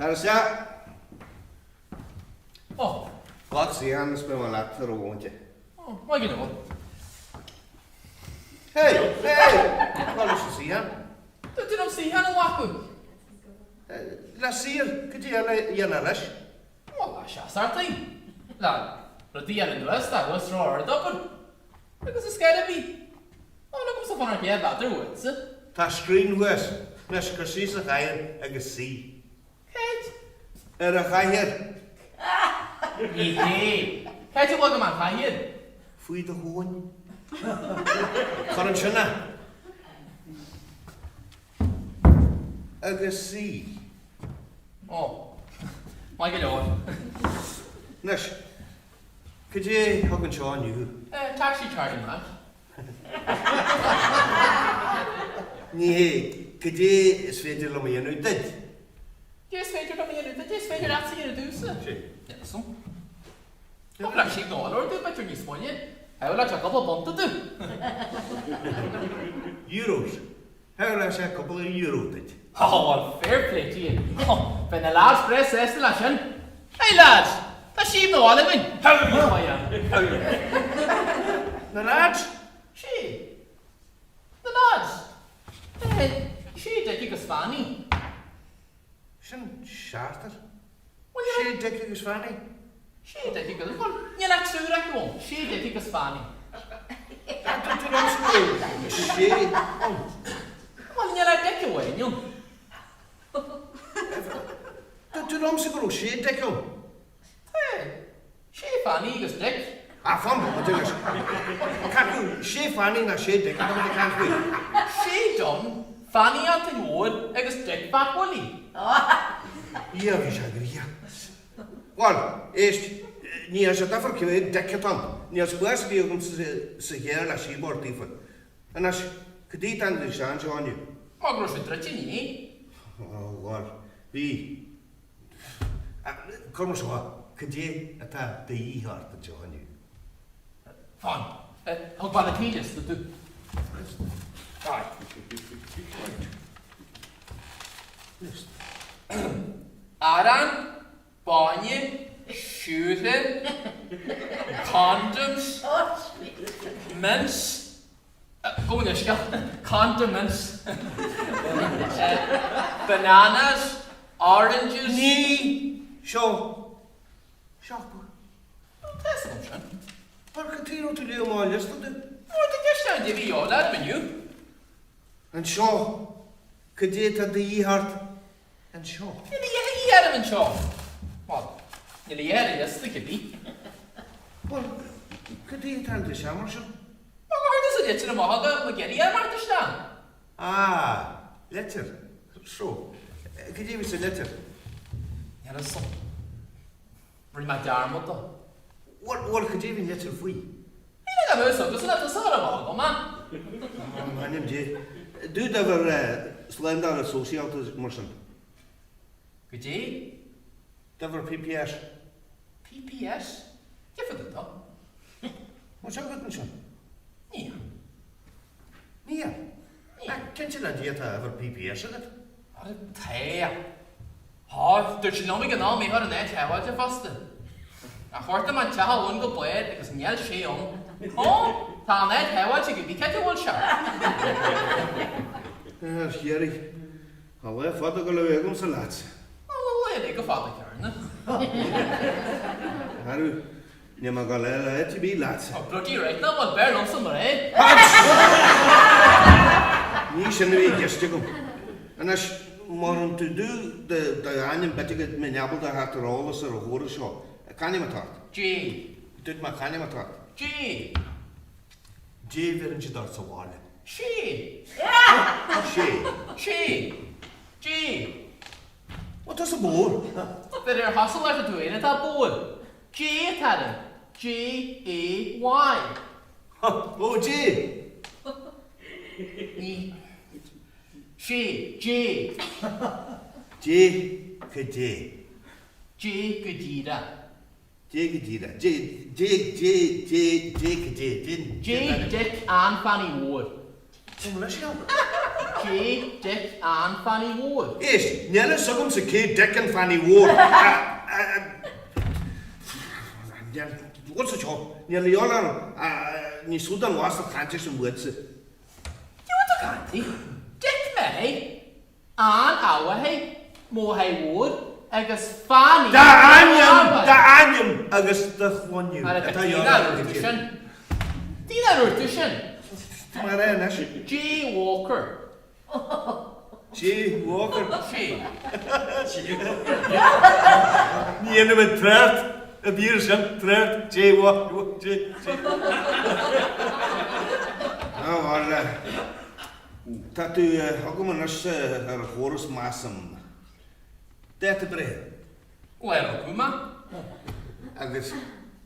Tar isteach. Ó. Glac suíochán is beidh mé leat ar an bhomaite. Ó, maith go leor. Hey! Hey! Cá leis an suíochán? Dúirt tú liom suíochán a ghlacadh. Le suí air, cad é eile a dhéanfá leis? Bhuel, le seasamh ort féin. Le rudaí a fháil anuas dá thuas ró-ard obair. Agus is scor ar bith. Níl agamsa fan ar chéad mheadar uaitse. Tá scrín thuas. Anois, cuir suas an chathaoir agus suigh. Céard? Ar an chathaoir. Ní hé. C'áit a bhfágaim an chathaoir? Faoi do thóin. Cuir ansin é. Agus suigh. Ó. Maith go leor. Anois, cad é a thug anseo inniu thú? Taxi Charlie Mac. Ní hé, cad é is féidir liom a dhéanamh duit? Cad é is féidir liom a dhéanamh duit? Cad é is féidir leatsa a dhéanamh domhsa? Sé. Níl 'fhios a'm. Thug leat sí go leor domh, b'fhéidir níos moille. Shamhlódh sé cúpla punt domh. Euros. Shamhlódh sé cúpla euro duit. Ó, bhuel, fair play to you. Beidh na lads breá sásta leis sin. Hey lads! Tá síob na bhaile againn! Na lads? Sé. Na lads. Sé Dick agus Fanny. Sin seachtar. Sé Dick agus Fanny. Sé Dick agus, bhuel, níl ach triúr acu ann. Sé Dick agus Fanny. Dúirt tú liomsa go raibh sé ann. Bhuel, níl ach Dick amháin ann. Dúirt tú liomsa go raibh sé Dick ann. Tá. Sé Fanny agus Dick. Ah, fan bomaite anois. Cé acu sé Fanny ná sé Dick atá muid ag caint faoi? Sé John, Fanny Antoin Mhóir agus Dick Mhac Willie. Dhia, bhí sé gnoitheach. Bhuel, éist, ní dhéanann sé difear cé mhéad Dick atá ann. Níl spás ar bith agam sa charr le síob a thabhairt daofa. Anois, cad chuige a dtáinig tú isteach anseo inniu? Mar go raibh sé druidte inné. Ó, bhuel, bhí. Cuir mar seo, cad é atá de dhíth ort anseo inniu? Fan. Thug bean an tí liosta domh. Liosta. Arán, bainne, siúcra, condoms, mince, Gabh mo leithscéal. Condiments. Bananas, oranges. Ní seo siopa. Tá fhios agam sin. Mar cad chuige a raibh tú ag léamh amach liosta domh? Mar tá ceist ann cad é a bhí de dhíth orm inniu. Anseo. Cad é atá de dhíth ort anseo? Níl a dhath de dhíth orm anseo. Bhuel, níl a dhath ar an liosta cibé. Bhuel, cad chuige a dtáinig tú isteach mar sin? Mar gur chuir tusa litir amach agam ag iarraidh orm theacht isteach. Ah, litir. So, cad é a bhí sa litir? Níl fhios a'm. Rinne mé dearmad de. Bhuel, bhuel, cad é a bhí an litir faoi? Níl a fhios agamsa, le tusa a chur amach agam é. Ó, in ainm Dé. Dú d'uimhir slándála sóisialta mar sin. Cad é? D'uimhir PPS. PPS? Cé fá dtaobh dó? Bhfuil sé agat ansin? Níl. Níl? Níl. Cinnte le Dia tá uimhir PPS agat? Tá. Tá, dúirt sé liom ag an am é a chur in áit shábháilte fosta. Ach chuartaigh mé an teach ó bhun go barr agus níl sé ann. Ó, tá in áit shábháilte cibé cá bhfuil sé. A Sherry, tá lá fada ag dul a bheith agamsa leatsa. An bhfuil lá eile chomh fada céanna? Arú, Níl mé ag dul le áit ar bith leatsa. Oh bloody right nach bhfuil, beir liomsa mar é. Ní sin a bhí i gceist agam. Anois, muran tú domh d'ainm b'fhéidir go mbeinn ábalta a theacht ar eolas ar an chomhrá seo. C'ainm atá ort? Jay. Dúirt mé c'ainm atá ort? Jay. Dé a bheireann siad ort sa bhaile? Sé. Sé. Sé. Jay. Bhuel, tusa bodhar. B'fhéidir ar chosúil leis an tú féin atá bodhar. Jay atá orm. J A Y. Ó, Jay! Ní. Sé. Jay. Jay cad é? Jay go díreach. Jay go díreach. Jay, Jay, Jay, Jay, Jay cad é? Jay. Jay Dick Ann Fanny Mhóir. Gabh mo leithscéal. Cé Dick an Fanny Mhór? Éist, níl fhios agamsa cé Dick an Fanny Mhór. Níl, bhfuil sa seo, níl a fhios orm, níos lú den bhás a chaint sin uaitse. Cé tú caint? Dick mé hé, an abha hé, mo hé mhór, agus Fanny D'ainm, d'ainm agus do shloinneadh atá a dhíobháil orm go sin. Dí nár dhúirt tú sin? Mar é anois. Jay Walker. Jay Walker. Sé. Ní dhéanfaidh mé trácht ar bith air sin, trácht Jay Walker, Jay, Jay. Á bhuel, tá tú agam anois ar chóras measaim. Dáta breithe. Lá a rugadh mé. Agus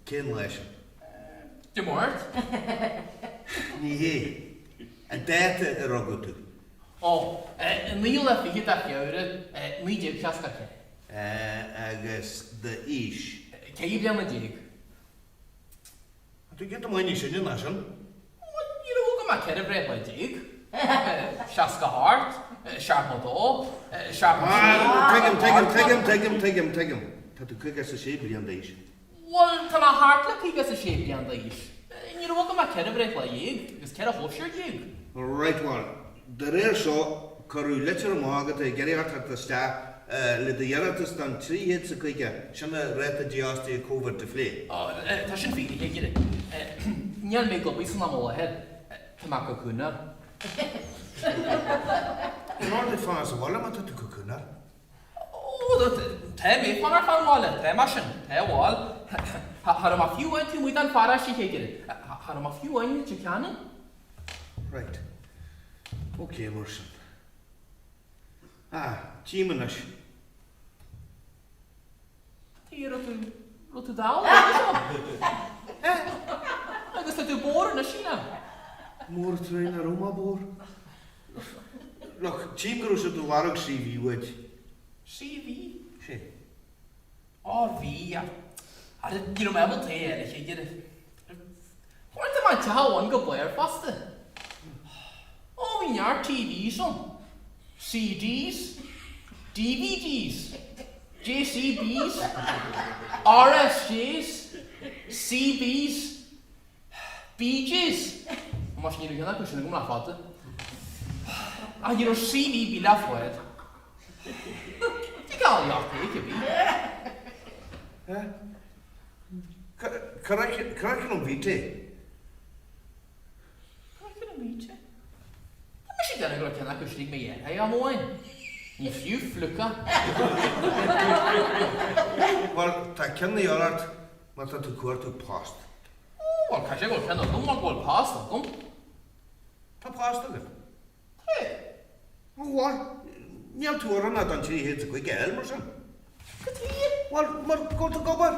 cén lá sin? Dé Máirt. Ní hé. An dáta a rugadh tú. Ó, an naoú lá fichead de Feabhra, 1964. Agus d'aois? 14 bliana. Tá tú giota maith níos sine ná sin. Bhuel, ní raibh agam ach 14 breithlá. 68, 72, 76. Tuigim, tuigim, tuigim, tuigim, tuigim, tuigim. Tá tú 56 bliain d'aois. Bhuel, tá mé thart le 56 bliain d'aois. Ní raibh agam ach 14 breithlá agus 14 chóisir. Right, bhuel, de réir seo, cuireadh litir amach agat ag iarraidh ort teacht isteach le d'iarratas don 350, sin an ráta dífhostaithe Covid a phlé. Ó, tá sin fíor, a chigire. Níl mé ag obair san am i láthair. Tá mé cocoonáil. An raibh tú ag fanacht sa bhaile má tá tú cocoonáil? Ó, tá mé ag fanacht sa bhaile, tá mar sin, tá bhuel. Cha raibh mé fiú amháin taobh amuigh den pharóiste, a chigire. Cha raibh mé fiú amháin i Leitir Ceanainn. Right. Ok, mar sin. Ah, tchím anois. Tí, raibh tú, raibh tú dall roimhe seo? Eh? Agus tá tú bodhar anois, sílim. Mór tráth nach raibh mé bodhar. Look, tchím go raibh siad ag lorg CV uait. CV? Sé. Á, bhí, ach ní raibh mé ábalta é a fháil, a chigire. Chuartaigh mé an teach amháin go barr fosta. Ó, bhí neart TVs ann, CDs, DVDs, JCBs, RSJs, CBs, BJs. Más ní raibh ceann acu sin agam le fada. Ach ní raibh CV ar bith le fáil. Tig all leat é, cibé. Curriculum vitae. Curriculum vitae? Tá mise ag déanamh go raibh ceann acu sin ag mo dheartháir am amháin. Ní fiú fliuchadh. Bhuel, tá ceann de dhíobháil ort má tá tú ag cuartú post. Ó, bhuel, caithfidh sé go bhfuil ceann agam mar go bhfuil post agam. Tá post agat. Tá. Ó, bhuel, níl tú oiriúnach don 350 a fháil, mar sin. Cad chuige? Bhuel, mar go bhfuil tú ag obair.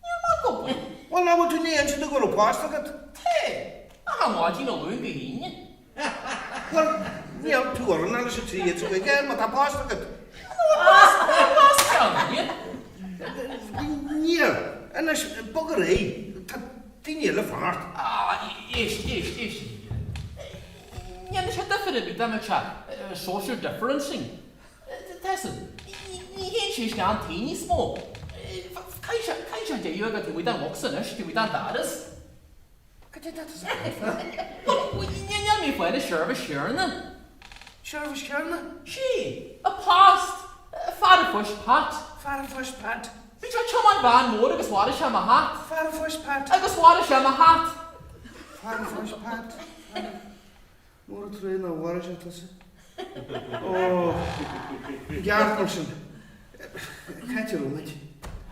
Níl mé ag obair. Bhuel, nach bhfuil tú i ndiaidh inse domh go raibh post agat? Tá. Ach ó mhaidin ó Luan go hAoine. Bhuel, níl tú oiriúnach leis an 350 a fháil má tá post agat. Tá post agam. Níl. Anois, bog ar aghaidh. Tá daoine eile ag fanacht. Ah, éist, éist, éist. Ní dhéanann sé difear ar bith dá mbeadh sé social differencing. Tá san. Ní théann sé isteach an tí níos mó. Caithfidh sé, caithfidh sé deireadh agat taobh amuigh den bhocsa anois, taobh amuigh den doras. Cad é tá sa bhocsa? Bhuel, níl mé ag fáil an seirbhís chéanna. Seirbhís chéanna? Sé, an post, fear an phoist Pat. Fear an phoist Pat. Bhí sé ag tiomáint veain mór agus mharaigh sé mo chat. Fear an phoist Pat. Agus mharaigh sé mo chat. Fear an phoist Pat. Mór an truaighe nár mharaigh sé tusa. Ó, i gceart mar sin. Cá háit a raibh muid?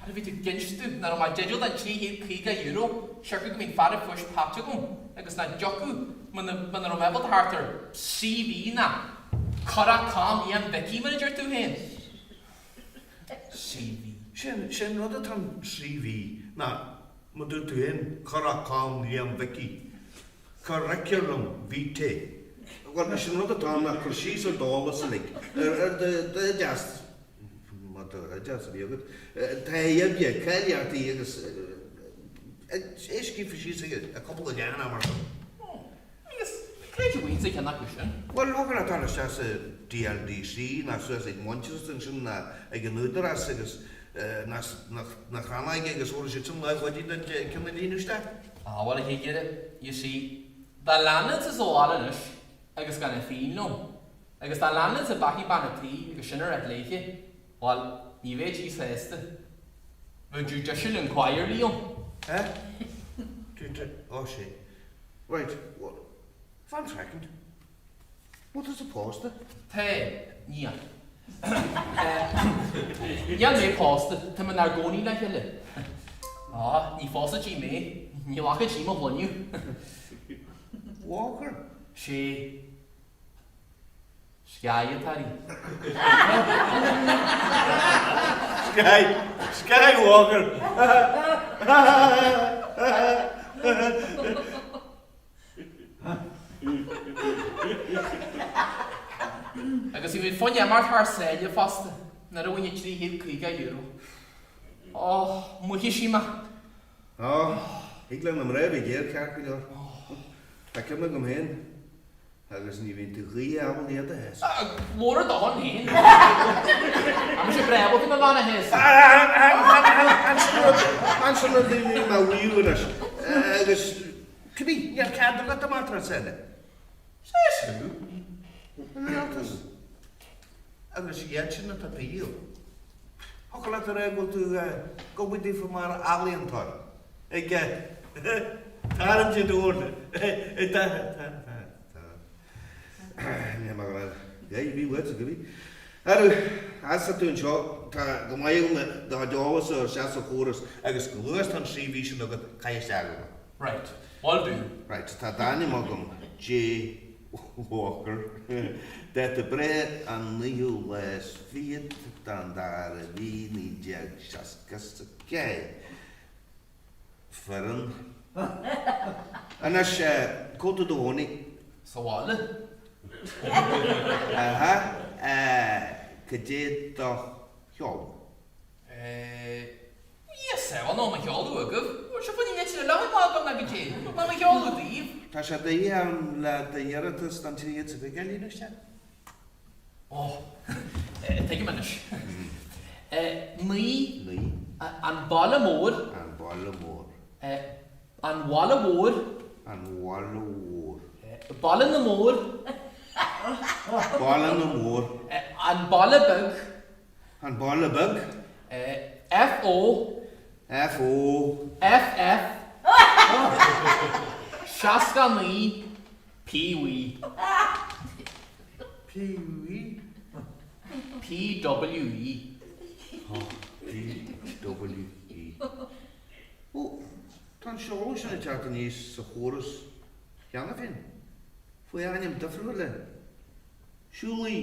Ara bhí tú ag inse domh nach raibh mé i dteideal den €350 siocair go mbíonn fear an phoist Pat agam agus nach dtiocfadh muna muna raibh mé ábalta theacht ar CV ná Curaclam Liam Mhicí mar a deir tú féin. CV. Sé sé an rud atá an CV ná mar a dúirt tú féin Curaclam Liam Mhicí. Curriculum vitae. Bhuel, is é an rud atá ann ná cur síos ar d'eolas uilig, ar d'oideas, má tá oideas ar bith agat, taithí oibre, cáilíochtaí agus é scríofa síos i gcúpla leathanach mar sin. Ó, agus Creid a bhfuil sa cheann acu sin? Bhuel, thiocfadh leat dul isteach sa DLDC ná suas ag Muintearas ansin ná ag an Údarás agus ná sna rannóga agus thabharfaidh siad sin lámh chuidigh duit ceann a líonadh isteach. Ah bhuel a chigire, you see, dá leanfainnse sa bhaile anois agus gan a phingin liom, agus dá leanfainnse beathaí bean a' tí agus sin a ráit léithe, bhuel, ní bheadh sí sásta. Bheadh judicial inquiry ann. Eh? Judi, oh sea. Right, bhuel, fan second. Bhfuil tusa pósta? Tá, níl. Níl mé pósta, tá muid inár gcónaí le chéile. Á, ní phósfaidh sí mé, ní ghlacfaidh sí mo shloinneadh. Walker? Sé. Sky atá uirthi. Sky, Sky Walker! Agus bhí muid fá choinne imeacht thar sáile fosta nuair a bhain an €350. Ó, mhothaigh sí mé. Ó, thig le na mná a bheith géar ceart go leor. Tá ceann agam féin agus ní bhíonn tú choíche ábalta iad a shásamh. Labhair ar do shon féin. Tá mise breá ábalta mo bhean a shásamh. Ansin a bhí mé á mhaíomh anois agus cibé, níl cead agat imeacht thar sáile. Says who? An rialtas. Agus iad sin atá de dhíth. Thiocfadh leat a rá go bhfuil tú ag obair daofa mar ealaíontóir. Ag tarraingt an domhain. Tá, tá, tá. Níl mé ag rá. Bhí uait, bhí. Arú, as tú anseo, tá go maith agam do chuid eolas a chur isteach sa chóras agus go luath is atá an CV sin agat, caith isteach agam é. Right. Will do. Right, tá d'ainm agam, J. Walker. Dáta breithe an naoú lá is fichead den dara mhí 1964. Fireann. Anois, cá bhfuil tú i do chónaí? Sa bhaile. Aha. Cad é do sheoladh? Íosa, bhuel níl mo sheoladh agaibh. Bhfuil sibh chun litir eile a fhágáil ná goidé? Níl mo sheoladh daoibh. Tá sé de dhíth orm le d'iarratas don 350 a líonadh isteach. Ó, tuigim anois. 9. 9. An Baile Mór. An Baile Mór. An Bhaile Mhóir. An Bhaile Mhór. Baile na Mór. Baile na Mór. An Baile Beag. An Baile Beag. F O. F O. F F. 69 P W. P W. P W E. P W E. Ó, tá an seoladh sin ag teacht aníos sa chóras cheana féin, faoi ainm difriúil le Siúlaí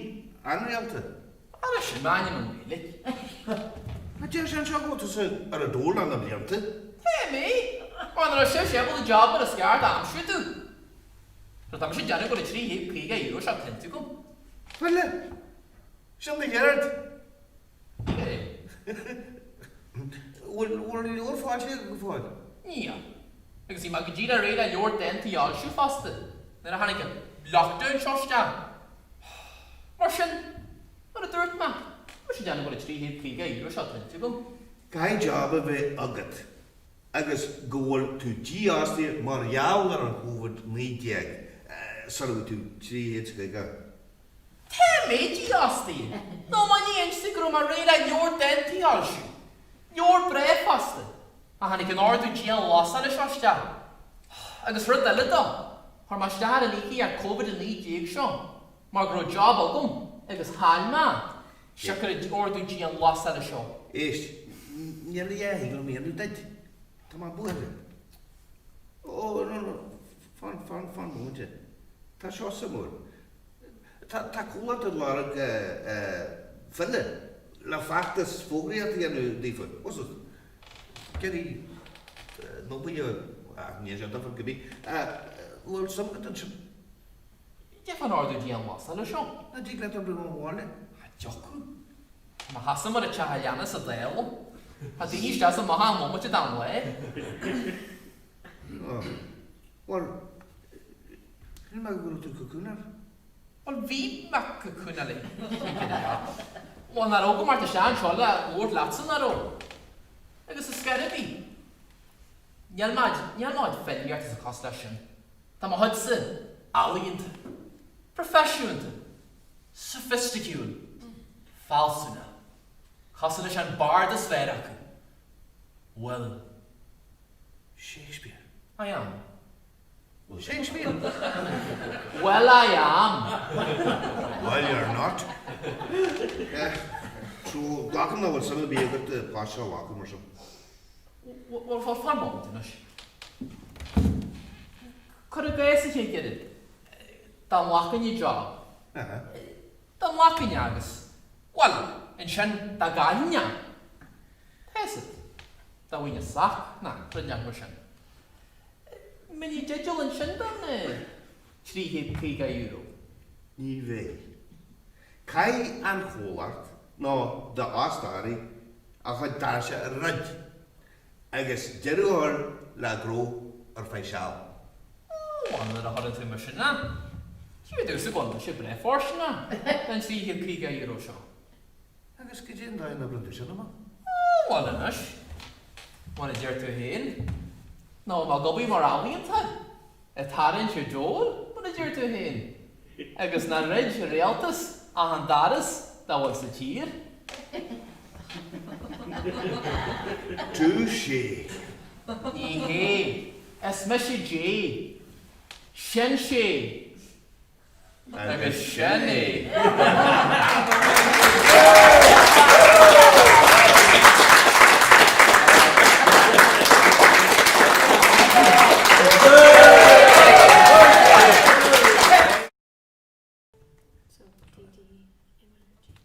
ainrialta. Ara sin m'ainm i nGaeilge. Ach deir sé anseo go bhfuil tusa ar an dól le na blianta. Tá mé! Mar nuair a sibh ábalta job mar is ceart a aimsiú domh. So tá mise ag déanamh go bhfuil €350 seo tuillte agam. Bhuel, sin do cheird. Cé? Bhfuil leabhar foilsithe agat go fóill? Níl. Agus bhí mé go díreach réidh le leabhar dánta a fhoilsiú fosta nuair a tháinig an lockdown seo isteach. Mar sin, mar a dúirt mé, tá mise ag déanamh go bhfuil an €350 seo tuillte agam. Caithfidh job a bheith agat agus go bhfuil tú dífhostaithe mar gheall ar an Covid-19 sula bhfaighidh tú 350. Tá mé dífhostaithe! Nó má ní inste go raibh mé réidh le leabhar dánta a fhoilsiú. Leabhar breá fosta. Ach tháinig an ordú dianghlasála seo isteach. Agus rud eile dó, chuir mé isteach ar an íocaíocht Covid-19 seo mar go raibh job agam agus chaill mé é, siocair an ordú dianghlasála seo. Éist, níl a dhath a thig liom a dhéanamh duit. Tá mé buartha. Ó, no, no, fan, fan, fan bomaite. Tá seo suimiúil. Tá comhlacht ag lorg file le feachtas fógraíochta a dhéanamh daofa. What's it? Gary Nobuya, níl sé difear go bith. Bhfuil suim agat ansin? Cad é fán ordú dianghlasála seo. An dtig leat oibriú ón bhaile? Cha dtiocfadh. Tá mé sheasamh mar an teach a leanas sa Dáil. Tá daoine isteach is amach achan bhomaite den lá. Bhuel, níl mé go raibh tú ag cocúnáil. Bhuel, bhí mé ag cocúnáil ag Bhuel, nach raibh go mar tá sé anseo le labhairt leatsa, nach raibh? Agus ar scor ar bith, níl mé, níl mé ag filíocht is a cosúil leis sin. Tá mo chuidse ealaíonta, proifisiúnta, soifisticiúil, fealsúnach, cosúil leis an bard is fearr acu. Bhuel. Shakespeare. I am. Shakespeare. Well I am. Well you're not. So glacaim nach bhfuil suim ar bith agat i bpost seo a ghlacadh mar sin. Bhuel fan bomaite anois. Cuir i gcás a chéad iarraidh, dá nglacfainn an job. Dá nglacfainn é agus, bhuel, ansin dá gcaillfinn é. Tá fhios agat. Dá bhfaighinn an sac ná rud inteacht mar sin. An mbeinn i dteideal ansin don €350? Ní bheidh. Caithfidh an chomhlacht nó d'fhostóirí a chuid doirse a dhruid agus deireadh a chur le gnó ar feadh seal. Ó, nuair a chuireann tú mar sin é, tchífidh tusa go bhfuil mise breá fóirsteanach don €350 seo. Agus goidé an dóigh a n-oibreann tú sin amach? Bhuel anois, mar a deir tú féin, nach bhfuil mé ag obair mar ealaíontóir, ag tarraingt ar deoir, mar a deir tú féin, agus nár dhruid an rialtas achan doras dá bhfuil sa tír? Touché! Ní hé, is mise J. Sin sé! Agus sin é. So, D, D, A minor, G.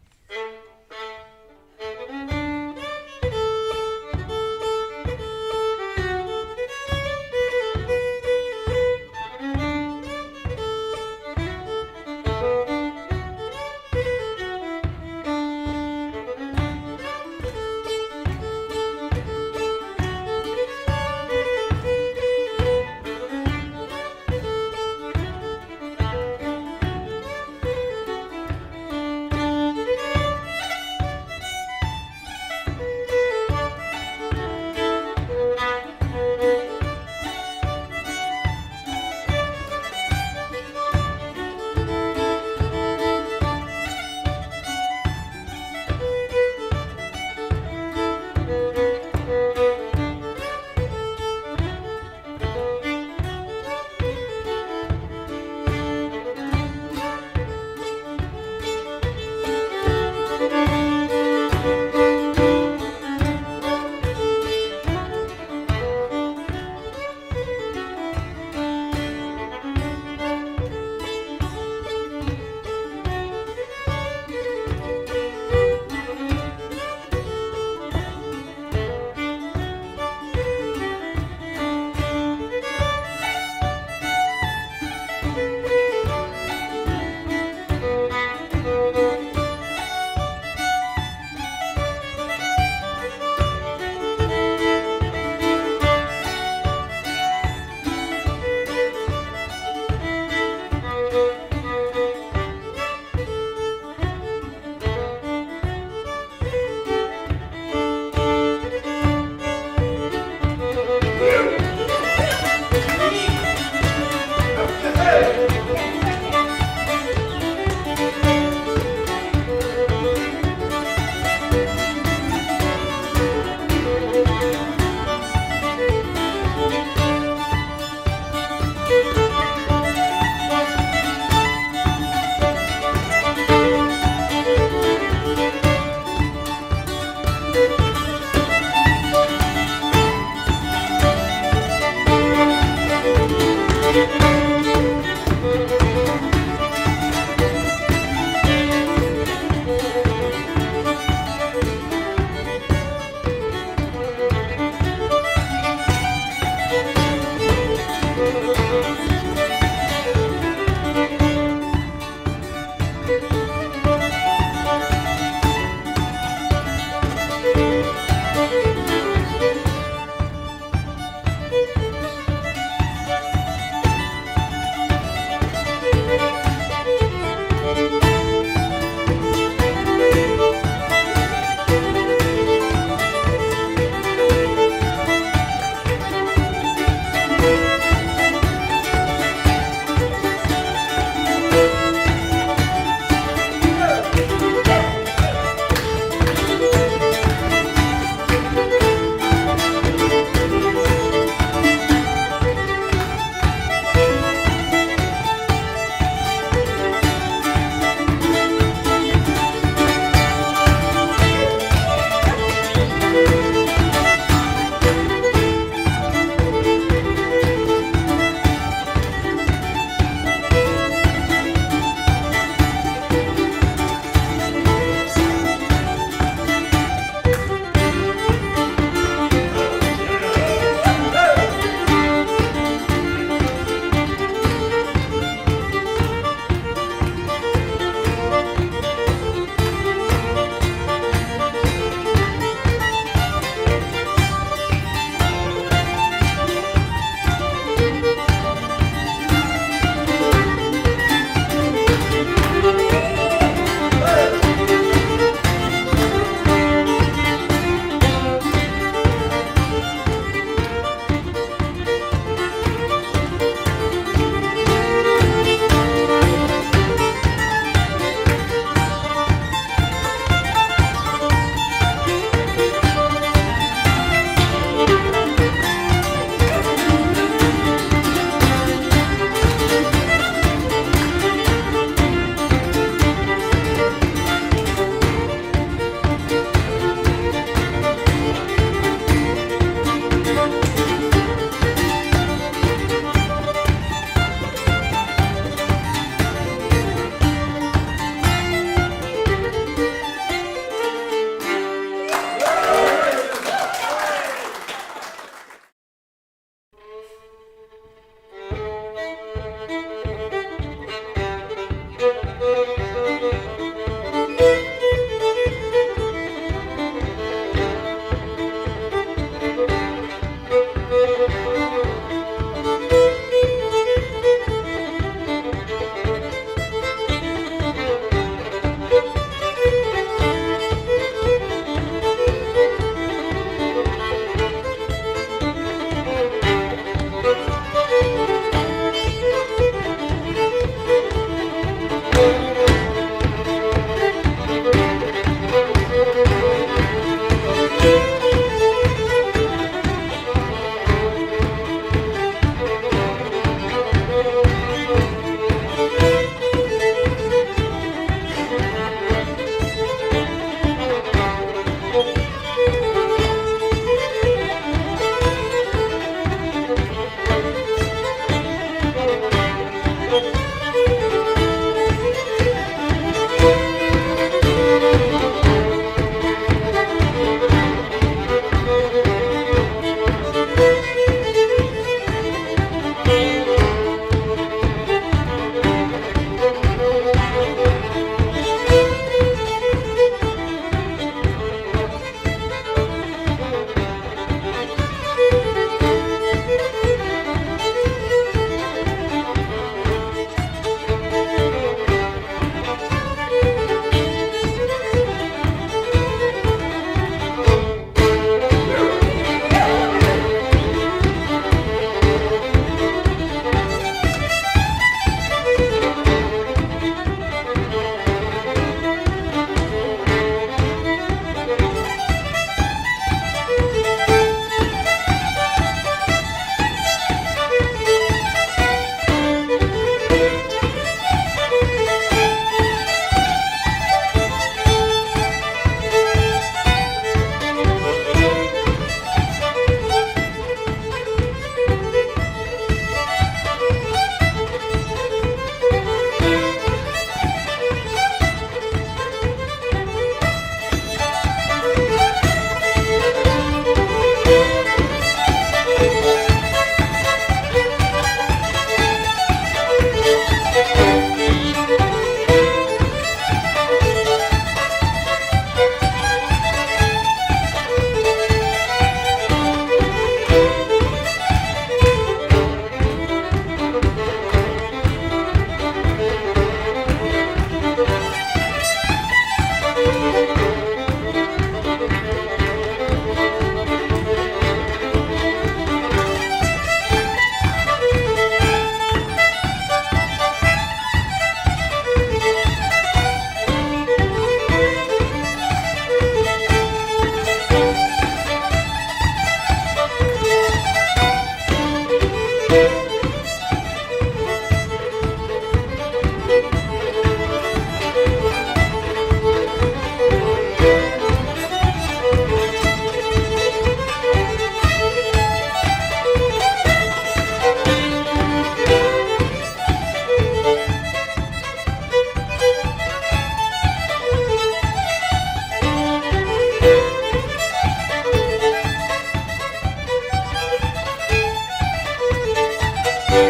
Ceol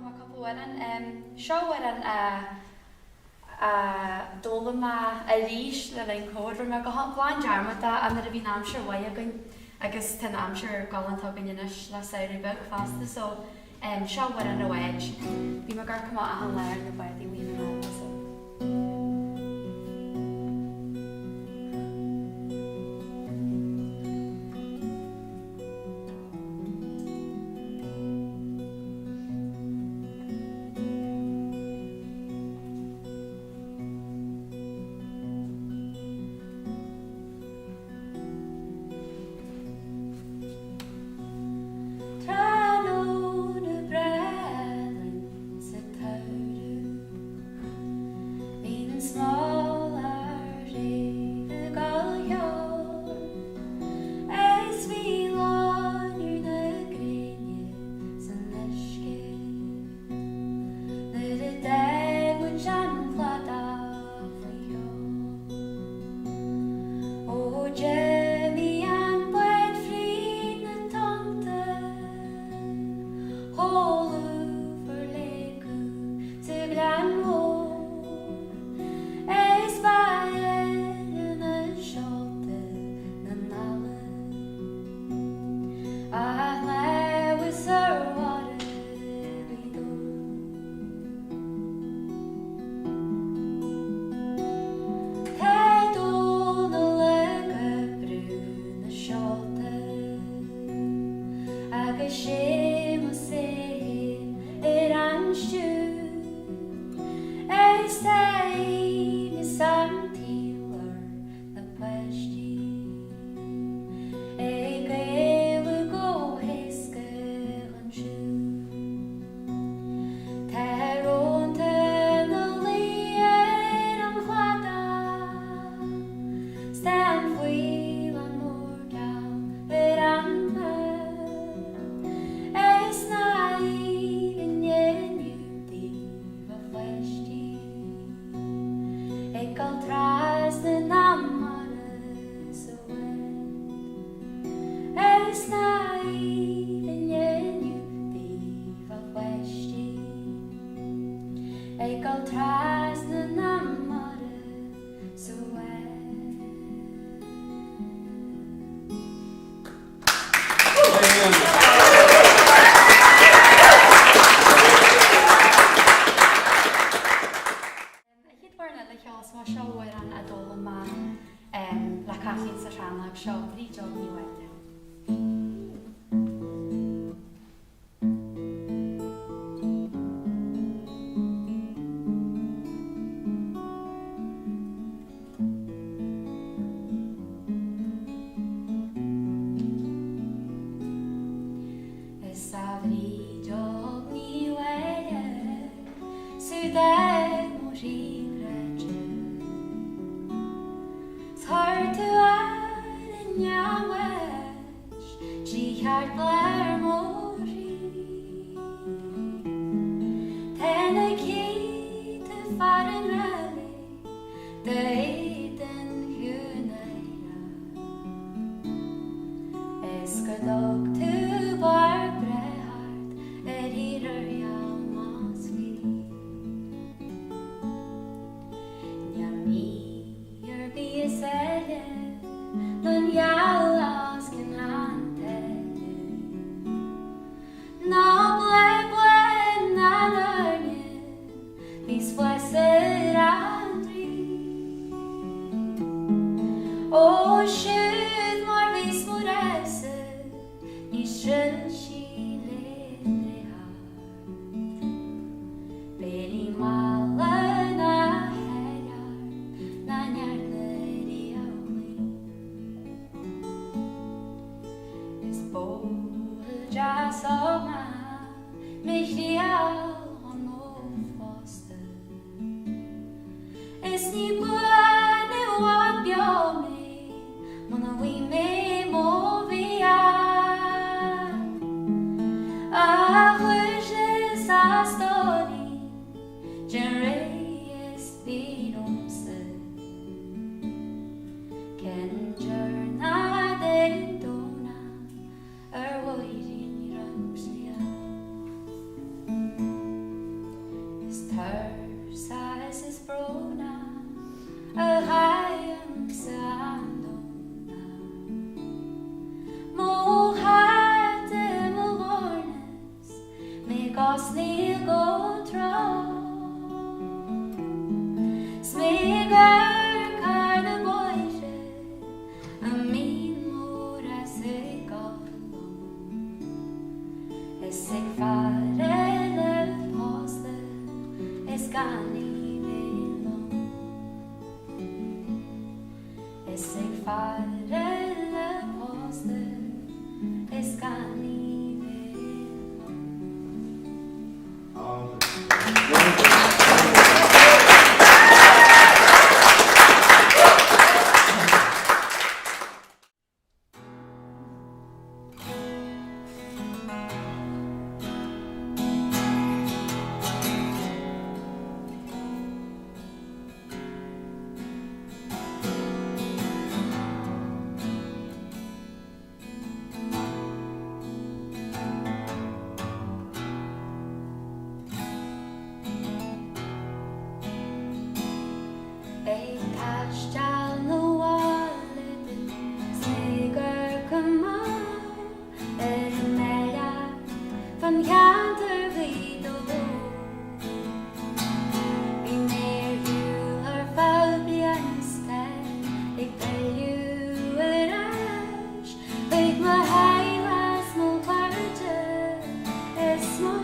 mé cúpla amhrán. Seo amhrán a a d'fhoghlaim mé arís le linn Covid. Rinne mé go glan dearmad de nuair a bhí an aimsir mhaith againn agus tá an aimsir galánta againn anois le samhradh beag fosta so seo amhrán an bháid. Bím ag amharc amach achan lá ar na bádaí amuigh ar an abhainn so. Tráthnóna breá álainn sa tsamhradh, Bíonn an smál ár rith ag gabháil cheoil, Is bhí loinnir na gréine san uisce Nuair a d'fhág muid an cladach faoi sheol. Ó d'imigh an bád fríd na tonnta, Chomh lúfar le cú sa Ghleann Mhór, Is ba ar na seolta na n-eala A shnámhas ar bharra Ghaoth Dobhair. Tá Dónall ag oibriú na seolta Agus Séamus é féin ar an stiúir Is tá aoibhneas an tsaoil ar na páistí Ag éalú go héasca chun siúil. Tá rónta ina luí ar an chladach 's tá an faoileán mór geal ar an trá. Is lá aoibhinn inniu daoibh a pháistí Ag dul trasna na mara sa bhád Is lá aoibhinn inniu daoibh a pháistí Ag dul trasna na mara sa bhád. An chéad amhrán eile a cheolfas mé seo amhrán a d'fhoghlaim mé le Caitlín sa rannóg seo, Brídeog Ní Mháille. Is a Bhrídeog Ní Mháille 's d'fhág mo chroí cráite 's chuir tú ar an neamhais trí cheartlár mo chroí. Tá na céadta fear i ngrá léi D'éadan chiúin Is go dtug tú barr breá ard ar thír Oirghiall más bhí. Níl ní ar bith is áille ná an ghealach os cionn an tsáile. Ná bláth bán na n-airne Bhíos fás ar an draoi. Ó siúd mar bhíos mo rogha-sa níos trilsí le breith Béilí malla ná hear ná neart na riabhlaí. Is bóthar deas ó Mo thriall chun mo phósta. Is ní buan i bhfad beo mé muna bhfaighidh mé mo mhian. A chluaise 's a stóirín, déan réidh. fear eile pósta is gan í bheith liom. Ag taisteal 'na bhaile dom 's mé ag amharc amach ar an mbealach fan cheantar Ghaoth Dobhair. Bhí mé ar shiúl ar feadh bliain is tá ag pilleadh ar ais chuig mo theaghlach 's mo chairde is mó.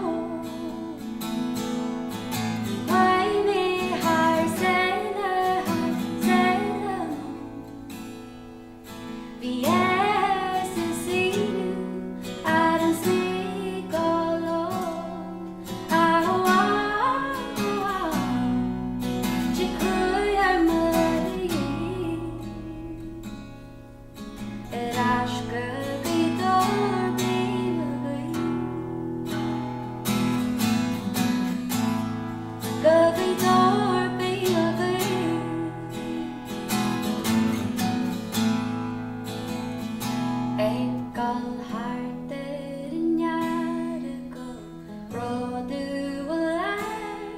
Chuaigh mé thar sáile, thar sáile liom. Bhí áthas is ionadh orm 's mé ag gabháil liom. Á ó á, tig cruaidh ar mo shlí. Ar ais go Gaoth Dobhair bím mo ghuí. Go Gaoth Dobhair bím mo ghuí. Ag dul thart ar an Earagail bródúil ard,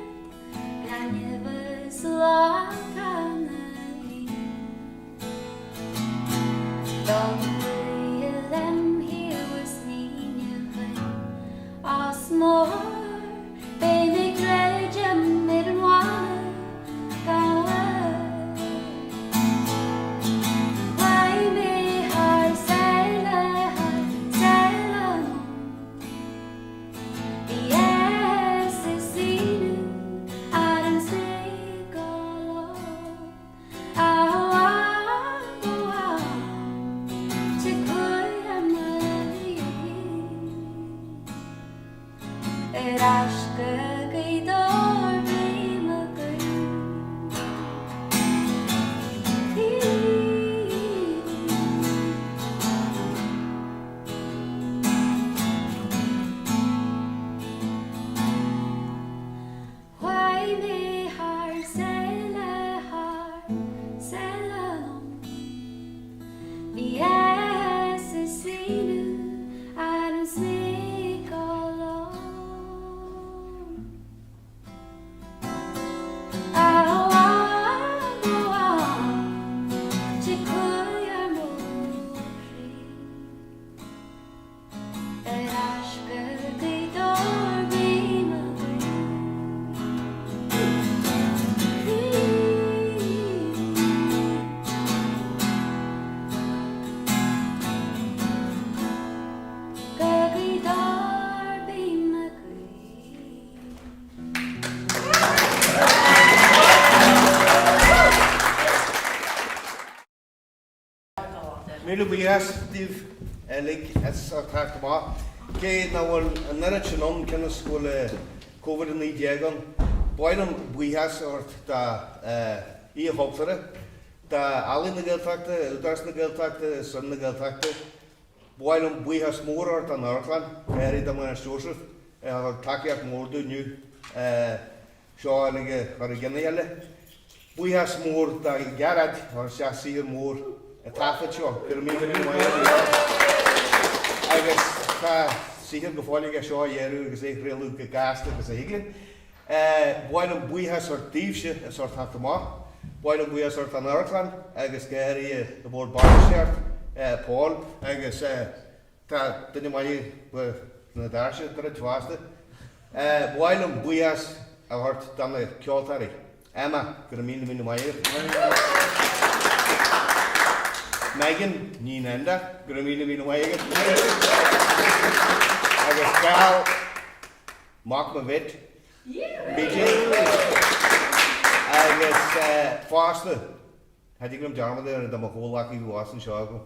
gaineamh is lantana í. Don ghaoth lem thaobh is míneachan os m'chomhair, beidh mé ag druidim ar an bhfána gan mhoill. Chuaigh mé thar sáile, thar sáile liom. Bhí áthas is ionadh orm 's mé ag gabháil liom. Ar ais go Gaoth Dobhair bím mo ghuí. Chuaigh mé thar sáile, thar sáile liom. Bhí áthas is ionadh orm 's mé ag gabháil liom. Á ó á ó á, tig cruaidh ar mo chroí. Ar ais go Gaoth Dobhair bím mo ghuí. Go Gaoth Dobhair bím mo ghuí. Míle buíochas daoibh uilig as ucht teacht amach. Cé nach bhfuil an oiread sin ann cionn is go bhfuil Covid-19 ann, ba mhaith liom buíochas a thabhairt do Oíche Chultúrtha, d'Ealaín na Gaeltachta, Údarás na Gaeltachta is Roinn na Gaeltachta. Ba mhaith liom buíochas mór a thabhairt don Amharclann, go háirithe do Mhuireann Seosamh, a thug tacaíocht mhór dúinn inniu. Seo uilig a chur i gcionn a chéile. Buíochas mór do Ghearóid a chuir isteach saothar mór sa taifead seo. Go raibh míle míle maith agat a Ghearóid. Agus tá saothar go fóill aige seo a dhearadh agus é a chraoladh go gasta agus a thig linn. Ba mhaith liom buíochas a thabhairt daoibhse as ucht teacht amach. Ba mhaith liom buíochas a thabhairt don Amharclann agus go háirithe do Bhord Bainistíocht, Paul agus. Tá duine maith na doirse ag druid fosta. Ba mhaith liom buíochas a thabhairt do na ceoltóirí. Emma, go raibh míle míle maith agat. Megan Ní Enda, go raibh míle míle maith agat. Agus Gal, mac mo mhate, BJ. Agus fosta. Cha dtig liom dearmad a dhéanamh de mo chomhghleacaí thuas anseo agam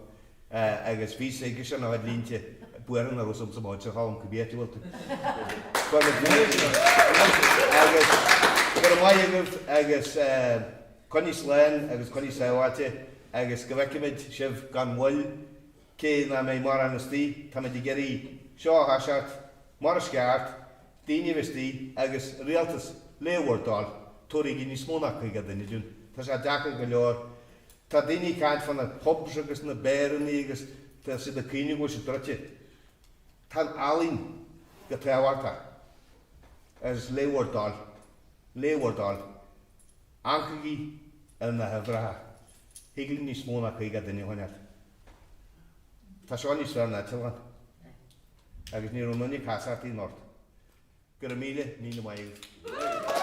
agus bhí 's aigesean a chuid línte buartha nach raibh 's agamsa mo chuidse a Cholm, cibé áit a bhfuil tú. Agus go raibh maith agaibh agus coinnigh slán agus coinnigh sábháilte agus go bhfeicfimid sibh gan mhoill, cé nach mbeidh mórán istigh, táimid ag iarraidh seo a thoiseacht mar is ceart, daoine a bheith istigh agus rialtas, le bhur dtoil, tabharaigí níos mó ná 50 duine dúinn. Tá sé deacair go leor. Tá daoine ag caint fá na pubs agus na beárannaí agus tá siad ag caoineadh go bhfuil siad druidte. Tá an ealaín go tábhachtach agus le bhur dtoil, le bhur dtoil, amharcaigí ar na huimhreacha. Thig linn níos mó ná 50 duine a choinneáil. Tá seo níos fearr ná eitleán. Agus ní raibh aon duine ag casachtaí anocht. Go raibh míle, míle maith agaibh.